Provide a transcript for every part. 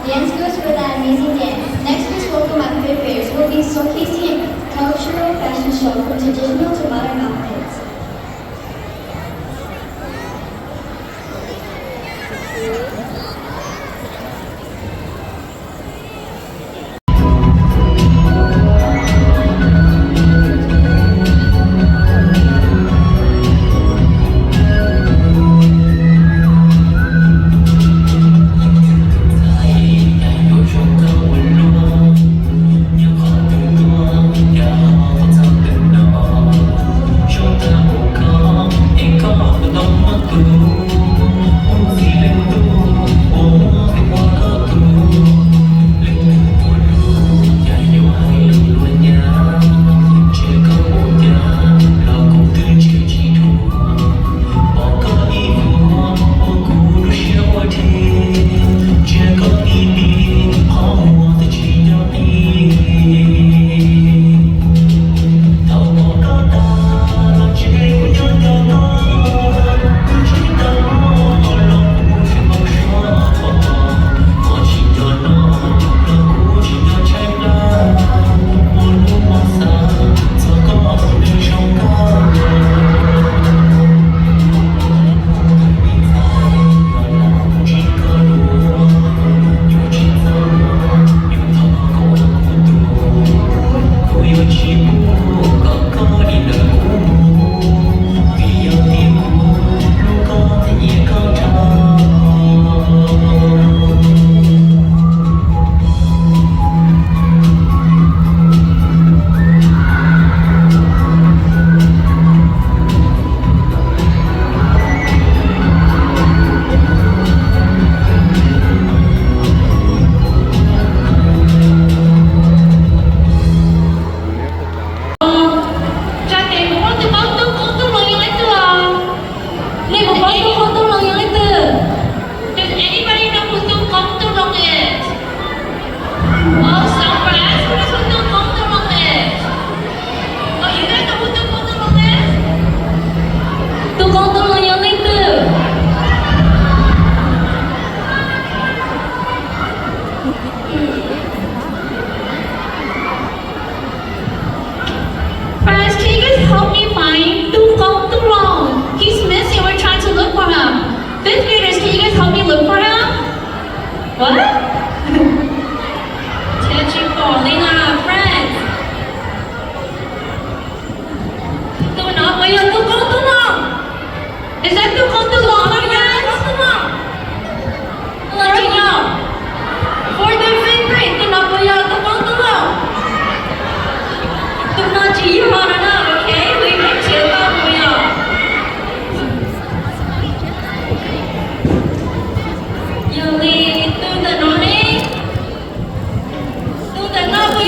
Dance goes for that amazing dance. Next, please welcome our fifth graders who will be showcasing a cultural fashion show from traditional to modern outfits. Tsa tes mus paub tus qoob tub qoob tub hloov yog leej twg os? Nej puas paub tub qoob tub hloov yog leej twg? Does anybody know who tub qoob tub hloov is? Oh, surprise, who knows who tub qoob tub hloov is? Oh, you guys know who tub qoob tub hloov is? Tub qoob tub hloov yog leej twg? Friends, can you guys help me find tub qoob tub hloov? He's missing. We're trying to look for him. Fifth graders, can you guys help me look for him? What? Tsis pom li na, friends. Tus no puas yog tub qoob tub hloov? Is that tub qoob tub hloov? Tub qoob tub hloov los tsis yog? For the fifth grade, tus no puas yog tub qoob tub hloov? Tus no tsis yog no na, ok, wb tsis tau mus yog. Yog li tus ntawm no ne? Tus ntawm no puas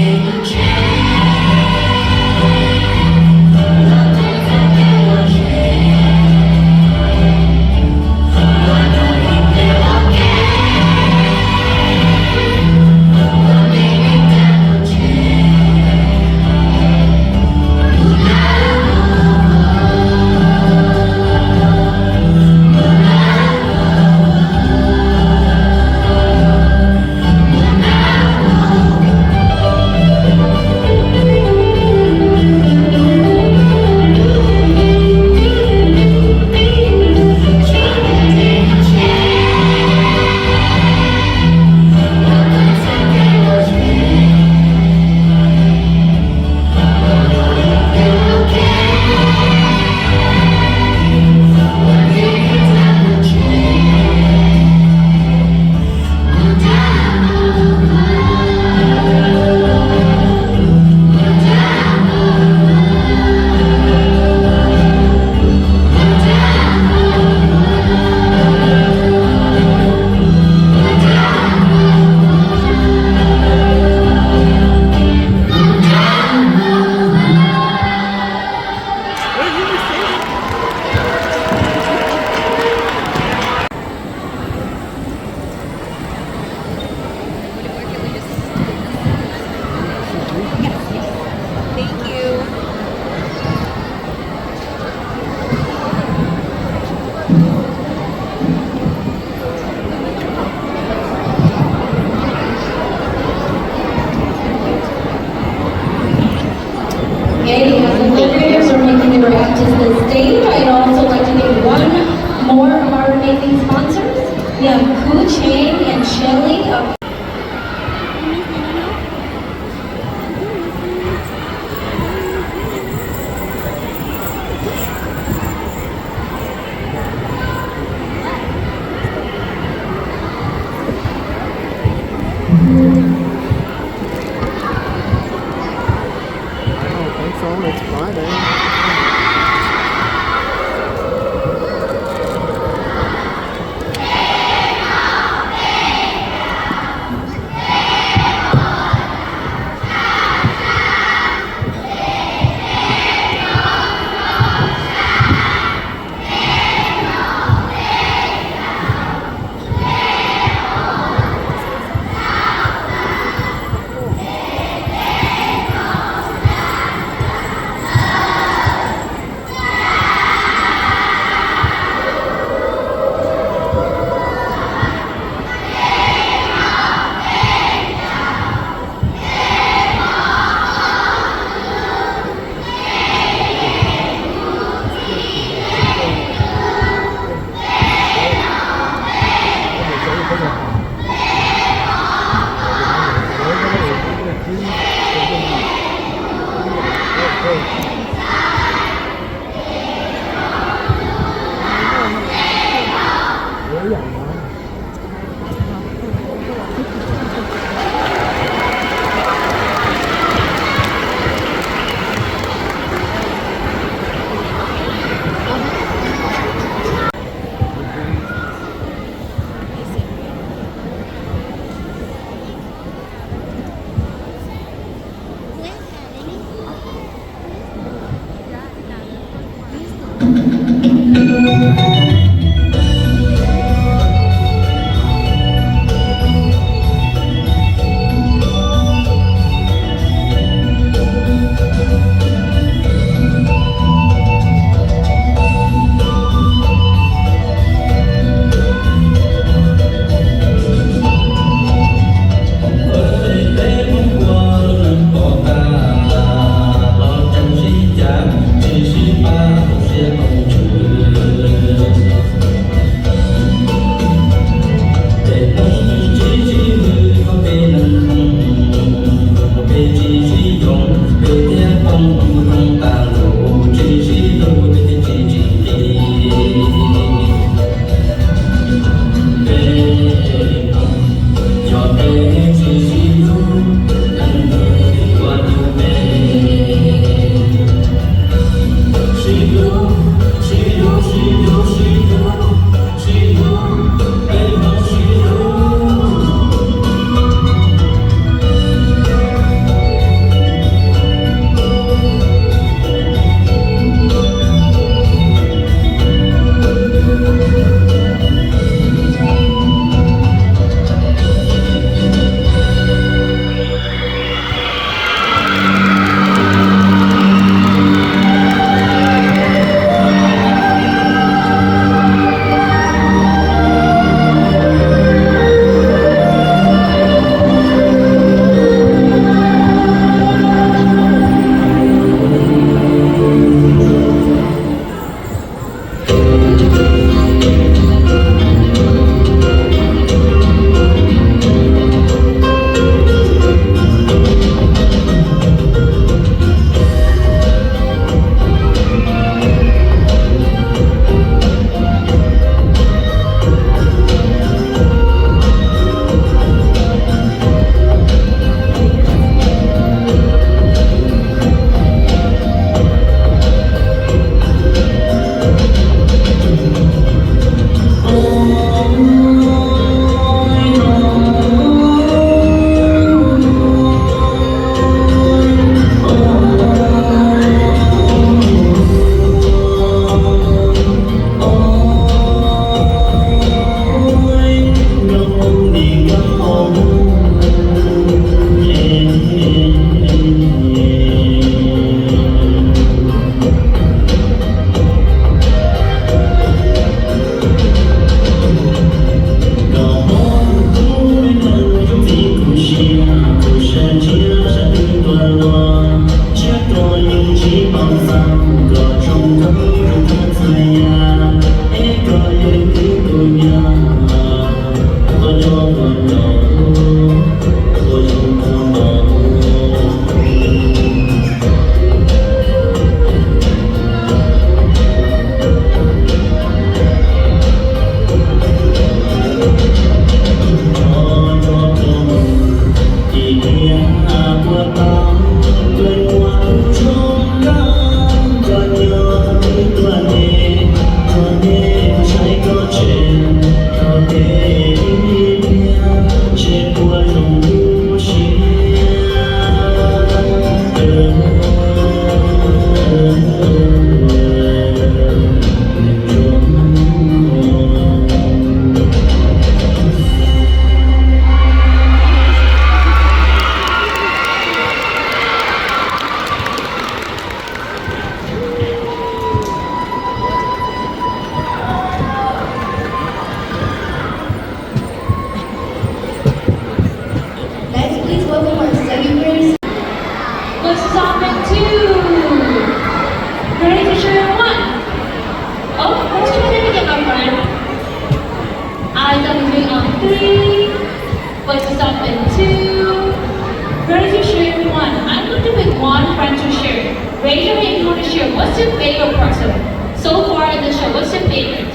Thank you. Okay, as the third graders are making their way up to the stage, I'd also like to thank one more of our amazing sponsors. We have Ku Chang and Shelly of Ntsib koj yeej ntsib paj xeeb, koj zoo nkauj zoo txhua txhua yam, es koj yog ib tug nyab, koj nyob koj nraud, koj zoo koj nraud. Nrog koj mus ib tiam puas tau, koj muaj tus zoo nkauj, koj nyob ib tuam ntej, tuam ntej kuv saib koj tsev, koj teb ib pliag, seb puas zoo tu siab. Let's please welcome our celebrants. Voices up in two. Ready to share in one. Oh, let's try that again, my friend. Eyes up in three. Voices up in two. Ready to share in one. I'm going to pick one friend to share. Raise your hand if you want to share. What's your favorite part so, so far in the show? What's your favorite?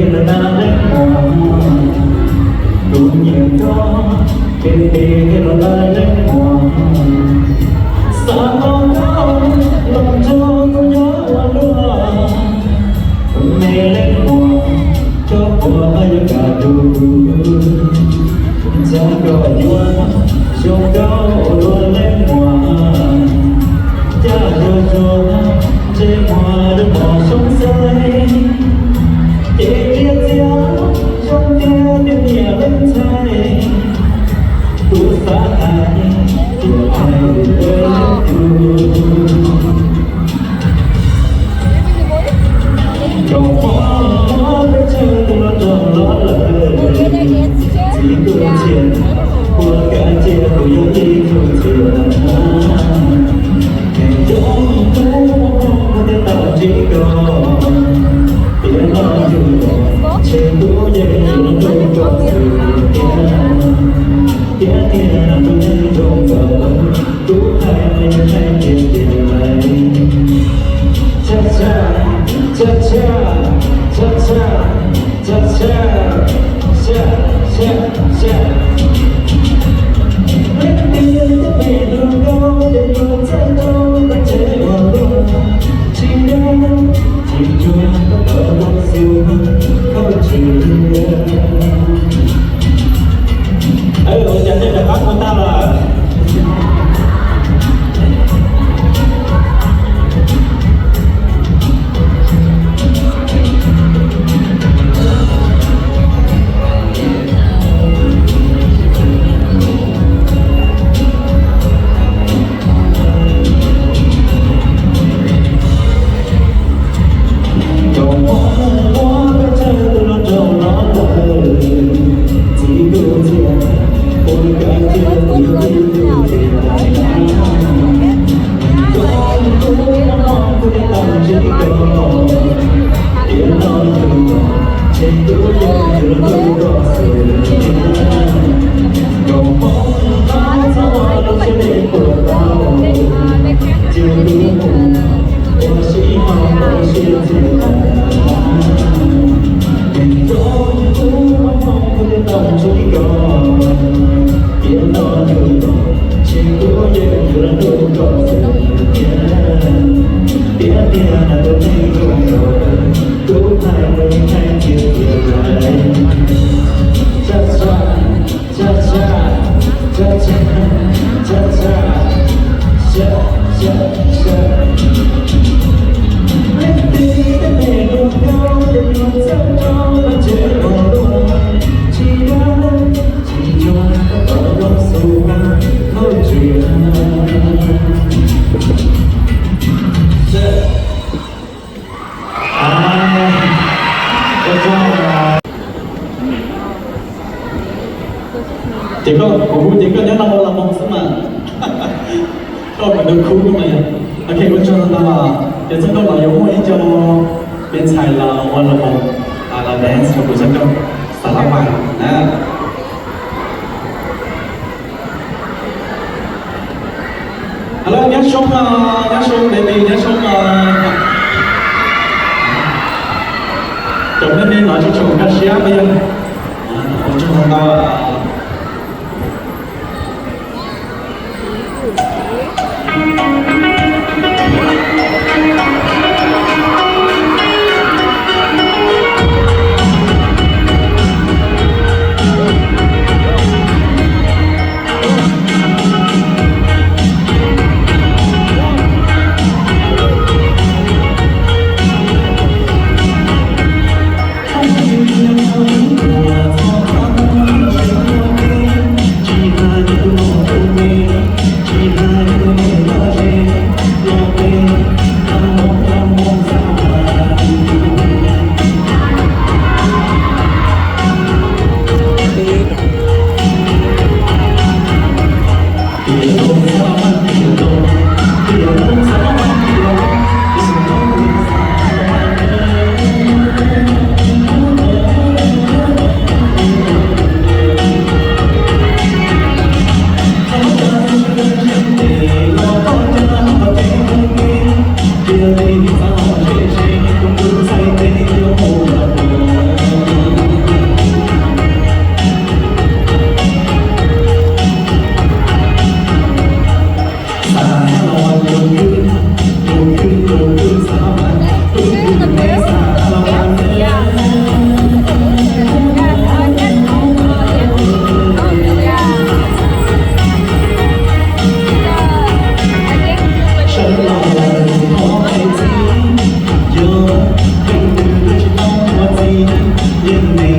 Leej muam, kuv nyiam koj, kev ntev los lawm leej muam. Xav tos koj los nrog kuv nyob ua luaj. Me leej muam, koj puas yuav kam kuv, ntshai koj yuav zoo nkauj ua luaj leej muam. Caj zuag zuag ntsej muag rau mos xyoob xaib, ces qhia txiaj zoo tiag tiag niam leej ntxhais. Kuv xav hais tias hais lawm kuv Cov hmoob muab peb chaw tus los rau lawm, txiv kuj txias, ua kav cia kuv yog ib tug txias. Ces cov hmoob muab peb tau tsis koj, tiam no yus los ntshe kuv yeej yuav hlub koj xwb thiab. Tiam sis tus neeg zoo nkauj, kuv hais los yus hais tiag tiag lawm. Tshaj tshaj, tshaj tshaj, tshaj tshaj, tshaj tshaj, tshaj tshaj, tshaj tshaj. Leej twg twb phem dua nkauj, ces yuav txawj rau koj tsev ua luaj. Tsis dab, tsis cuag koj tau ua xwb, koj tsis. Ua cas nej rov qab mus tag lawm? Ces koj, kuv ces koj nyob no ua los mus xwb mas. Koj mas ntu khub mas. Ok, ua tsaug ntau. Ces txog koj los yuav muaj ib co me ntxhais los ua los mus, los dance rau kuv txog koj. Xav lab vais na. Hello, nyob zoo, nyob zoo baby, nyob zoo. Cov me me no tsis tshua nkag siab puas yog? Ua tsaug ntau. Tus me